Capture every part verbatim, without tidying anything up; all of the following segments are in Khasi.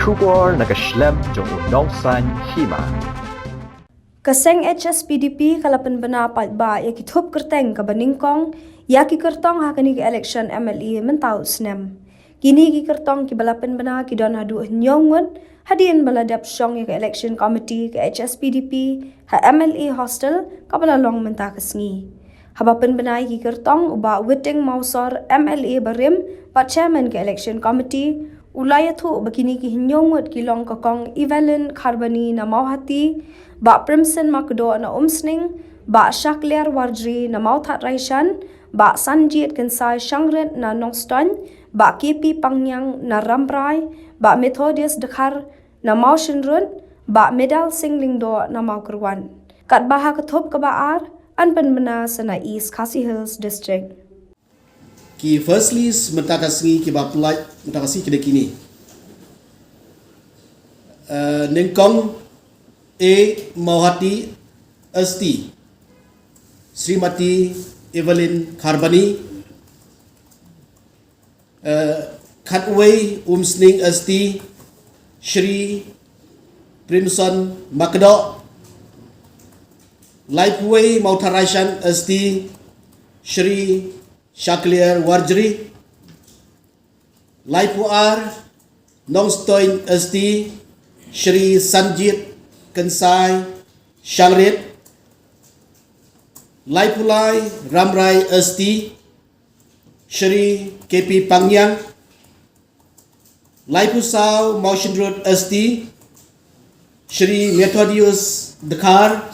Khubor na ka shlem jong u nongsan hima. Ka seng H S P D P ka la pynbna paidbah ïa ki thup kyrteng kaba nyngkong ïa ki kyrtong ha kane ka election M L A mynta u snem. Kine ki kyrtong kiba la pynbna ki don haduh hynñiew ngut hadien ba la dep shong ïa ka election committee ka H S P D P ha M L A hostel kaba la long mynta ka sngi. Haba pynbna ïa ki kyrtong, u Bah Witing Mawsor, M L A barim bad chairman ka election committee, u la ïathuh ba kine ki hynñiew ngut ki long ka Kong Evelyn Kharbani na Mawhati, Bah Primson Makdoh na Umsning, Bah Shakliar Warjri na Mawthadraishan, Bah Sanjit Kynsai Shangrit na Nongstoiñ, Bah K P Pangniang na Rambrai, Bah Methodius Dkhar na Mawshynrut, Bah Medal Singh Lyngdoh na Mawkyrwat. Katba ha ka thup kaba ar yn pynbna sa na East Khasi Hills District. Ki first list mynta ka sngi kiba pyllait mynta ka sngi ki dei kine. Eh, nyngkong A, Mawhati S T, Srimati Evelyn Kharbani. Eh, khatwei, Umsning S T, Shri Primson Makdoh. Laiphew wei, Mawthadraishan S T, Shri Shakliar Warjri. Laiphew ar, Nongstoiñ S T, Shri Sanjit Kynsai Shangrit. Laiphew lai, Rambrai S T, Shri K P Pangniang. Laiphew saw, Mawshynrut S T, Shri Methodius Dkhar.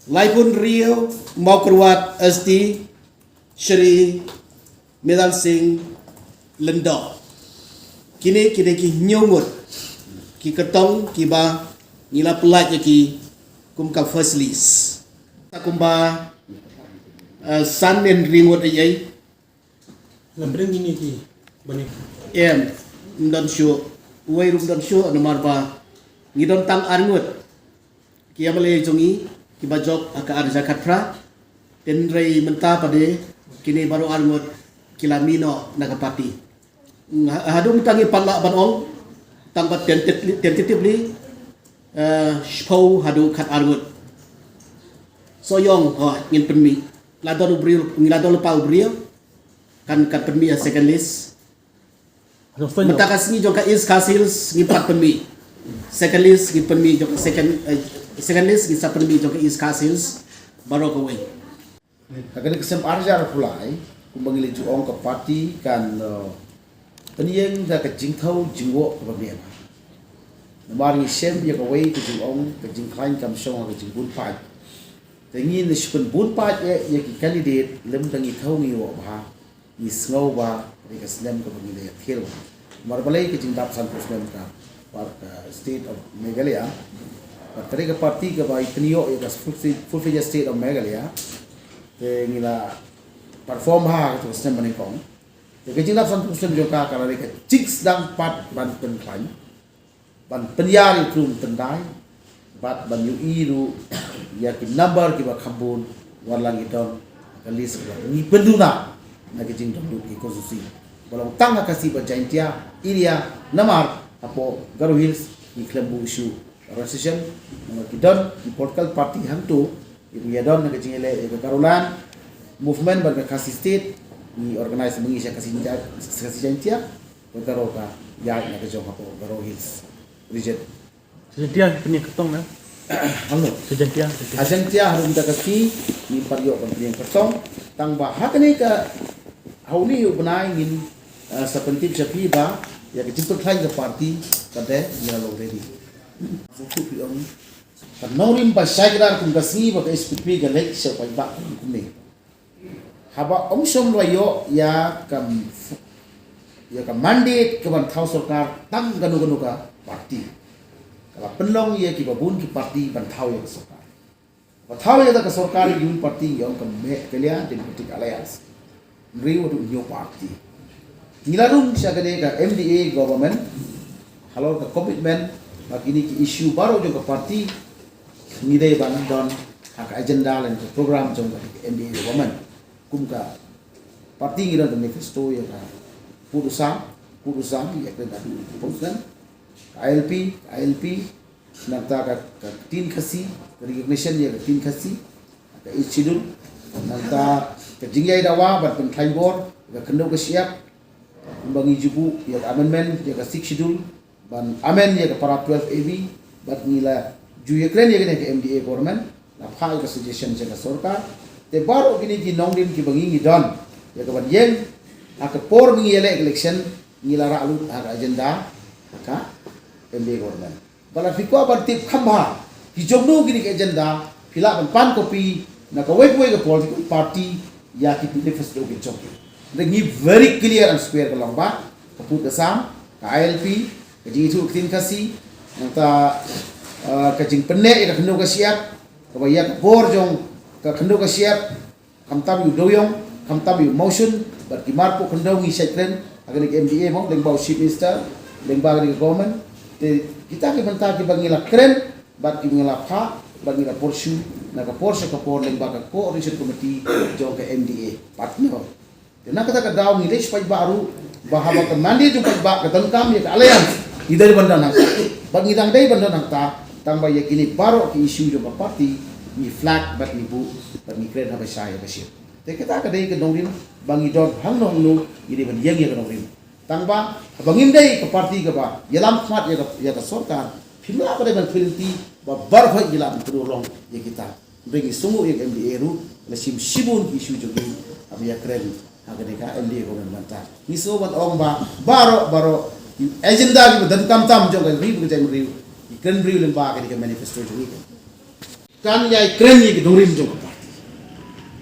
Laiphew hynriew, Mawkyrwat S T, Shri Medal Singh Lyngdoh. Kine, kine ki hynñiew ngut ki kyrtong kiba ngi la pyllait ïa ki kum ka first list. Ta kumba, eh, san ne hynriew ngut ei ei. Lam bring ini ki bani. Em, ym don shuh, uwei ruh ym don shuh, namar ba ngi don tang ar ngut ki M L A jong ngi kiba jop ha ka ar hajar khatphra. Hynrei mynta pat de kine baroh ar ngut ki la mih noh na ka party. Ha-, haduh mynta ngi pat lah ban ong, tang ba tentatively, tentatively, eh, shiphew haduh khat ar ngut. So ïong, ho, ngin pynmih. La don u briew, ngi la don lypa u briew. Kan, kan pynmih ha second list. Mynta ka sngi jong ka East Khasi Hills ngi pat pynmih. Second list ngi pynmih jong ka second, eh, second list ngi sa pynmih jong ka East Khasi Hills. Baroh kawei. Ha kane ka snem ar hajar arphew lai, kumba ngi la ju ong, ka party kan, eh, pynïeng da ka jingthew jingwoh kaba mih. Namar ngi shem ïa kawei ka jingong, ka jingkhlaiñ kam shong ha ka jingbun paid. Te ngin sa pynbun paid ïa, ïa ki candidate lymda ngi thew ngi woh bha. Ngi sngew ba ka dei ka snem kaba ngi la ïakhih. Namar balei, ka jingdap sanphew snem ka, ka State of Meghalaya. Bad ka dei ka party kaba i pynïoh ïa ka full, full fledged State of Meghalaya. Te ngi la perform ha ka snem ba nyngkong. Te ka jingdap sanphew snem jong ka ka la dei ka jingsdang pat ban pynkhlaiñ, ban pynïar ïa u trum tyndai, bad ban ïohi ruh ïa ki number kiba kham bun, wat la ngi don ha ka list kaba ngi pynduna na ka jingdon lut ki constituency. Ba long tang ha Khasi bad Jaintia area, namar hapoh Garo Hills ngi khlem buh issue registration, namar ki don ki political party hangto, ki ïa don na ka jingïaleh ïa ka Garoland Movement bad ka Khasi State, ngi organize mynta sha Khasi Jaintia, Khasi Jaintia, bad Garo ka ïaid na ka jong hapoh Garo Hills region. Jaintia ki pynïeng kyrtong na? Hello. Jaintia. Jaintia harum da ka ki, ngi pat ïoh ban pynïeng kyrtong. Tang ba ha kane ka, ha une u bnai ngin, eh, sa pyntip sha phi ba ïa ka jingpynkhlaiñ ka party pat de ngi la long ready. Sa tu phi ong. Ka nongrim ba shai kdar kum ka sngi ba ka S P P ka leit sha paidbah kum kumne. Haba ong shong lwa ïoh ïa ka, ïa ka mandate ka ban thaw sorkar tang kano kano ka party. Ka la pynlong ïa kiba bun ki party ban thaw ïa ka sorkar. Ba thaw ïa ka sorkar ïa ki bun party ïa ong ka Meghalaya Democratic Alliance. Hynriew haduh hynñiew party. Ngi la rung sha kane ka M D A government halor ka commitment ba kine ki issue baroh jong ka party ngi dei ban don ha ka agenda lane ka program jong ka M D A government. Kum ka party ngi don ka manifesto ïa ka pud u sam, Pur usam ïa ka dadu pun kan. Ka I L P, ka I L P, nangta ka, ka ktien Khasi, ka recognition ïa ka ktien Khasi, ka Eighth Schedule, nangta ka jingïaid dawa bad pynkhlan bor ïa ka khyndew ka shyiap, ba ngi ju buh ïa ka amendment ïa ka Sixth Schedule, ban amend ïa ka para twelve A B, bad ngi la ju ïakren ïa kane ka M D A government, la phah ïa ka suggestion sha ka sorkar. Te baroh kine ki nongrim kiba ngi ngi don ïa ka ban ïeng ha ka por ngi ïaleh election, ngi la rah lut ha ka agenda ha ka M D A government. Ba la phi kwah ban tip kham bha ki jong no kine ki agenda, phi lah ban pan copy na kawei kawei ka political party ïa ki manifesto ki jong ki. Te ngi very clear and square ka long ba ka pud ka sam, ka I L P, ka jingithuh ktien Khasi, nangta, ah, ka jingpynneh ïa ka khyndew ka shyiap, kaba ïa ka bor jong ka khyndew ka shyiap, khamtam ïa u dewiong, khamtam ïa u mawshun, bad ki mar pok khyndew ngi shait kren ha kane ka M D A mo, lyngba u Chief Minister, lyngba kane ka government. Te kita ki bynta kiba ngi la kren bad kiba ngi la phah bad ngi la pursue na ka por sha ka por lyngba ka coordination committee jong ka M D A partner. Te na kata ka daw ngi leit sha paidbah ruh, ba haba ka mandate jong paidbah ka donkam ïa ka alliance, ngi dei ban don hangta. Bad ngi dang dei ban don hangta, tang ba ïa kine baroh ki issue jong ka party ngi flag bad ngi buh bad ngi kren haba shai haba shit. Te kata ka dei ka nongrim ba ngi don hangno hangno, ngi dei ban ïeng ïa ka nongrim. Tang ba haba ngim dei ka party kaba ïalam khmat ïa ka, ïa ka sorkar, phim lah ba dei ban pynti ba baroh ngi lah ban pynurlong ïa kita. Hynrei ngi sngewnguh ïa ka M D A ruh, la shim shibun ki issue jong ngi haba ïakren ha kane ka M D A government mynta. Ngi sngew ban ong ba baroh baroh ki agenda kiba donkam tam jong ka ri bad ka jaitbynriew, ki kren briew lyngba kane ka manifesto jong ngi. Kan ïai kren ïa ki nongrim jong ka party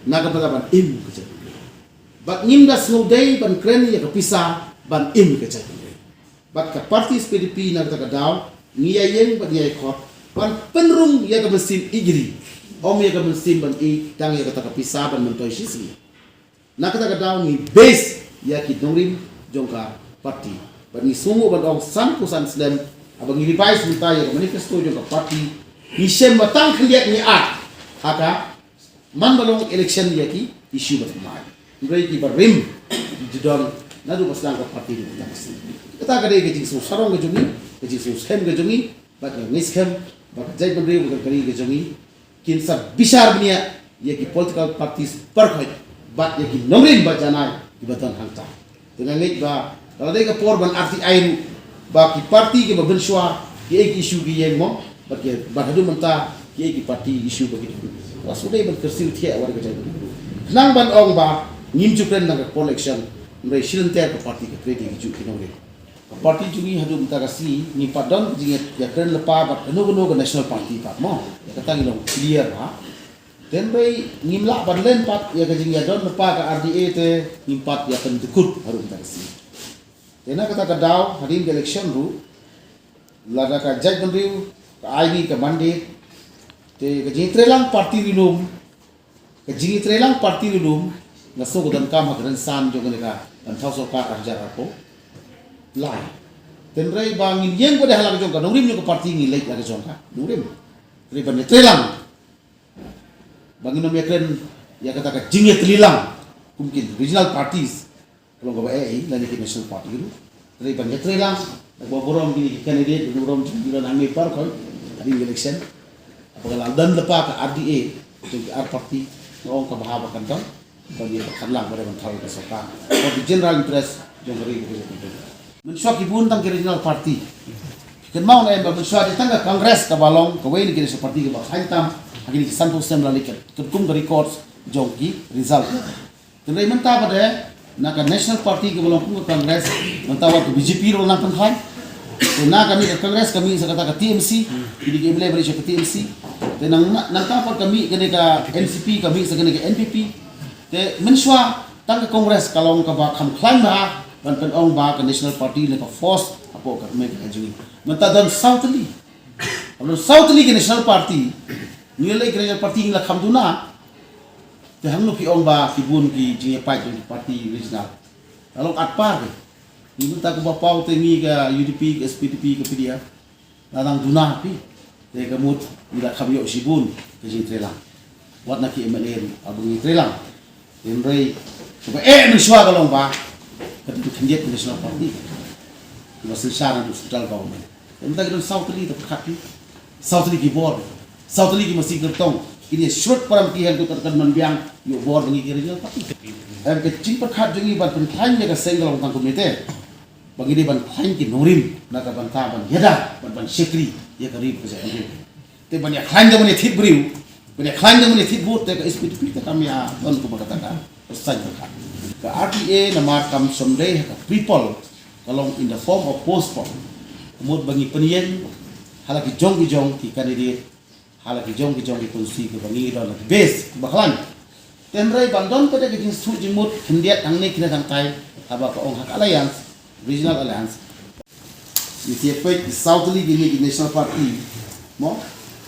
na ka bynta ban im ka jaitbynriew. Bad ngim da sngew dei ban kren ïa ka pisa ban im ka jaitbynriew. Bad ka party S P D P na kata ka daw ngi ïa ïeng bad ngi ïa khot ban pynrung ïa ka mynsiem ïeit, ym ïa ka mynsiem ban ïeit tang ïa kata ka pisa ban myntoi shisngi. Na kata ka daw ngi base ïa ki nongrim jong ka party. Bad ngi sngewnguh ban ong san phew san slem haba ngi revise mynta ïa ka manifesto jong ka party, ngi shem ba tang khyndiat ngi ïa ha ka man ba long election ïa ki issue ba thymmai. Hynrei kiba rim ki ju don naduh ba sdang ka party ruh tang ka sngi. Kata ka dei ka jingsngew sarong ka jong ngi, ka jingsngew skhem ka jong ngi, bad ka ngi skhem ba ka jaitbynriew bad ka ri ka jong ngi kin sa bishar bniah ïa ki political parties baroh bad ïa ki nongrim ba janai kiba don hangta. Te nga ngeit ba ka la dei ka por ban R T I ruh ba ki party kiba mynshuwa kiei ki issue ki ïeng mo, bad ki, bad haduh mynta kiei ki party issue ba ki don. Ka la shu dei ban kyrsiew thiah wat ka jait. Khnang ban ong ba ngim ju kren na ka por election, hynrei shilynter ka party ka kren ïa ki juh ki nongrim. Ka party jong ngi haduh mynta ka sngi ngim pat don ka jingïakren lypa bad kano kano ka national party pat mo. Ïa kata ngi long clear ha. Te hynrei ngim lah ban len pat ïa ka jingïadon lypa ka R D A te ngim pat ïa pyndukut haduh mynta ka sngi. Te na kata ka daw hadien ka election ruh, lada ka jaitbynriew ka ai ngi ka mandate, te ka jingtreilang party ri lum, ka jingtreilang party ri lum, nga sngew ka donkam ha ka rynsan jong kane ka ban thaw sorkar ar hajar arphew lai. Te hynrei ba ngin ïeng pat ha la ka jong ka nongrim jong ka party, ngi leit la ka jong ka nongrim. Hynrei ban ïatreilang ba ngin ym ïakren ïa kata ka jingïatreilang kum ki regional parties. Ka long kaba eh lane ki national party ruh. Hynrei ban ïatreilang, da kaba burom kine ki candidate, burom jong ki don hangne baroh hadien ka election. Haba ka la don lypa ka R D A jong ki ar party, nga ong kaba bha ba kan don. Ban ïa pynkhang lang ba dei ban thaw ïa ka sorkar for the general interest jong ka ri ka ri. Mynshuwa ki bun tang ki regional party. Kynmaw na em ba mynshuwa dei tang ka Congress kaba long kawei na ki national party kaba khlaiñ tam ha kine ki sanphew snem, la leit katkum ka records jong ki result. Hynrei mynta pat de na ka national party kaba long kum ka Congress, mynta wat ka B J P ruh nang pynkhlaiñ. Te na kane ka Congress ka mih sa kata ka T M C, kine ki M L A ba dei sa ka T M C. Te nang, nangta pat ka mih kane ka N C P, ka mih sa kane ka N P P. Te mynshuwa tang ka Congress ka long kaba kham khlaiñ bha ban pynong ba ka national party ne ka force hapoh ka kmie ka jong ngi. Mynta don saw tylli. Don saw tylli ka national party. Ngi leh ka national party ngi la kham duna. Te hangno phi ong ba ki bun ki jingïapait jong ki party regional. La long atpar ki. Ngi mynta kumba paw te ngi ka U D P, ka S P D P, ka P D F. La nang duna phi. Te ka mut ngi la kham ïoh shibun ka jingtreilang. Wat na ki M L A ruh ba ngi treilang. Hynrei kaba eh mynshuwa ka long ba ka dei khyndiat ka national party. Ba synshar na central government. Mynta ki don saw tylli, te pyrkhat ki. Saw tylli ki bor. Saw tylli ki masi kyrtong. Kine shrut param ki hang tu kat kan man biang ïoh bor ba ngi ki regional party. Em, ka jingpyrkhat jong ngi ban pynkhlaiñ ïa ka seng ka long tang kumne te. Ba ngi dei ban khlaiñ ki nongrim na ka bynta ban ïada, ban, ban shakri ïa ka ri ka jaitbynriew. Te ban ïa khlaiñ da ban ïa thied briew, ban ïa khlaiñ da ban ïa thied vote, te ka S P D P te kam ïa don kumba kata ka saiñ ka. Ka R T A namar kam shym dei ha ka people, ka long in the form of post poll. Ka mut ba ngi pynïeng ha la ki jong ki jong ki candidate, ha la ki jong ki jong ki constituency, kiba ngi don la ki base kiba khlaiñ. Te hynrei ban don pat ïa ka jingstad jingmut khyndiat hangne khyndiat hangtai, haba ka ong ha ka alliance, regional alliance. Ngi sa peit ki saw tylli kine ki national party, mo?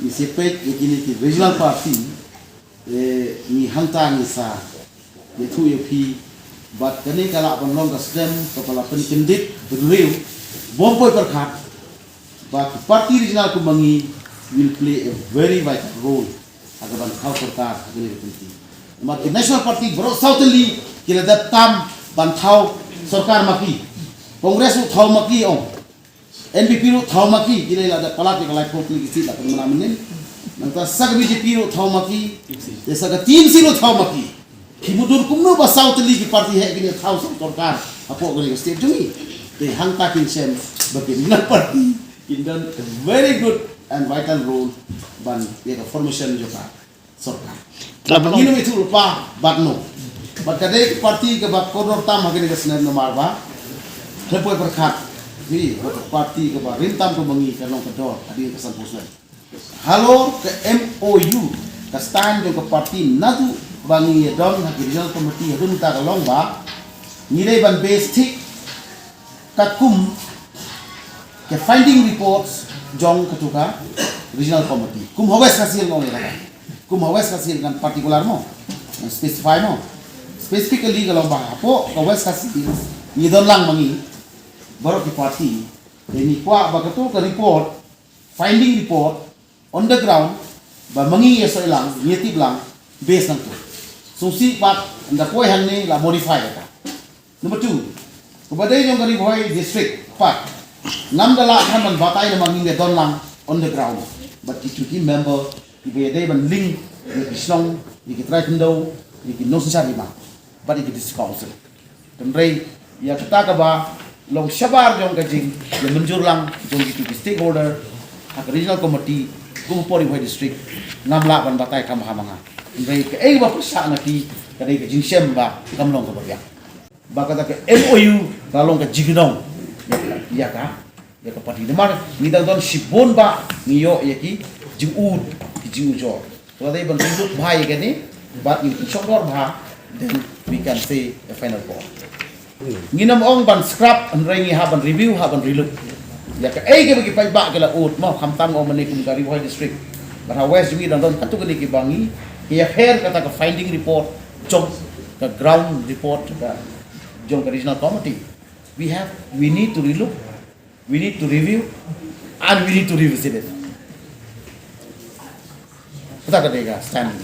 Ngi sa peit ïa kine ki regional party, eh, ngi hangta ngi sa ïathuh ïa phi, bad kane ka lah ban long ka snem kaba la pynkyndit bynriew, bym poi pyrkhat ba ki party regional kum ma ngi will play a very vital role ha ka ban thaw sorkar ha kane ka party. Namar ki national party baroh saw tylli ki la dep tam ban thaw sorkar ma ki. Congress ruh thaw ma ki ong. N P P ruh thaw ma ki, ki la dep palat ïa ka laiphew tylli ki seat la pynmynna mynnin. Nangta sa ka B J P ruh thaw ma ki, te sa ka T M C ruh thaw ma ki. Ki mutdur kumno ba saw tylli ki party heh kin ïa thaw sorkar hapoh kane ka state jong ngi. Te hangta kin shem ba ki regional party kin don a very good and vital role ban ïa ka formation jong ka sorkar. Ngi nym ithuh lypa bad no. Bad ka dei ka party kaba kordor tam ha kane ka snem namar ba, hynrei poi pyrkhat, hi, ka party kaba rim tam kum ma ngi ka long ka dor hadien ka sanphew snem. Halor ka M O U, ka stand jong ka party naduh ba ngi ïa don ha ki regional committee haduh mynta ka long ba ngi dei ban base thik katkum ka finding reports jong katu ka regional committee. Kum ha West Khasi Hills ong ïa kata. Kum ha West Khasi Hills ngan particular mo, ngan specify mo. Specifically ka long ba hapoh ka West Khasi Hills ngi don lang ma ngi baroh ki party. Te ngi kwah ba katu ka report, finding report on the ground, ba ma ngi ïa soi lang, ngi ïa tip lang, base nangtu. Sngewsih pat ynda poi hangne la modify ïa ka. Number two, kaba dei jong ka Ri Bhoi district pat, ngam da lah ban batai namar ngim don lang on the ground. But kitu ki member kiba ïadei ban link ïa ki shnong, ïa ki trai khyndew, ïa ki nongsynshar hima bad ïa ki district council. Hynrei ïa kata kaba long shabar jong ka jingïamynjur lang jong kitu ki stakeholder ha ka regional committee kum hapoh Ri Bhoi district, ngam lah ban batai kam ha ma nga. Hynrei kaei ba pyrshah na ki ka dei ka jingshem ba kam long kaba biang. Ba kata ka M O U ka long ka jingkynnoh ïa ka, ïa ka party. Namar ngi dang don shibun ba ngi ïoh ïa ki jingud, ki jingujor. Ka dei ban lut bha ïa kane, bad ngi shongdor bha, then we can say a final call. Ngi nym ong ban scrap, hynrei ngi hap ban review, hap ban relook. Ïa kaei kaba ki paidbah ki la ud, mo, khamtam ong mane kum ka Ri Bhoi district. Bad ha West jong ngi dang don katto katne kiba ngi ïapher kata ka finding report jong ka ground report ka jong ka regional committee. We have, we need to relook, we need to review, and we need to revisit it. Kata ka dei ka stand.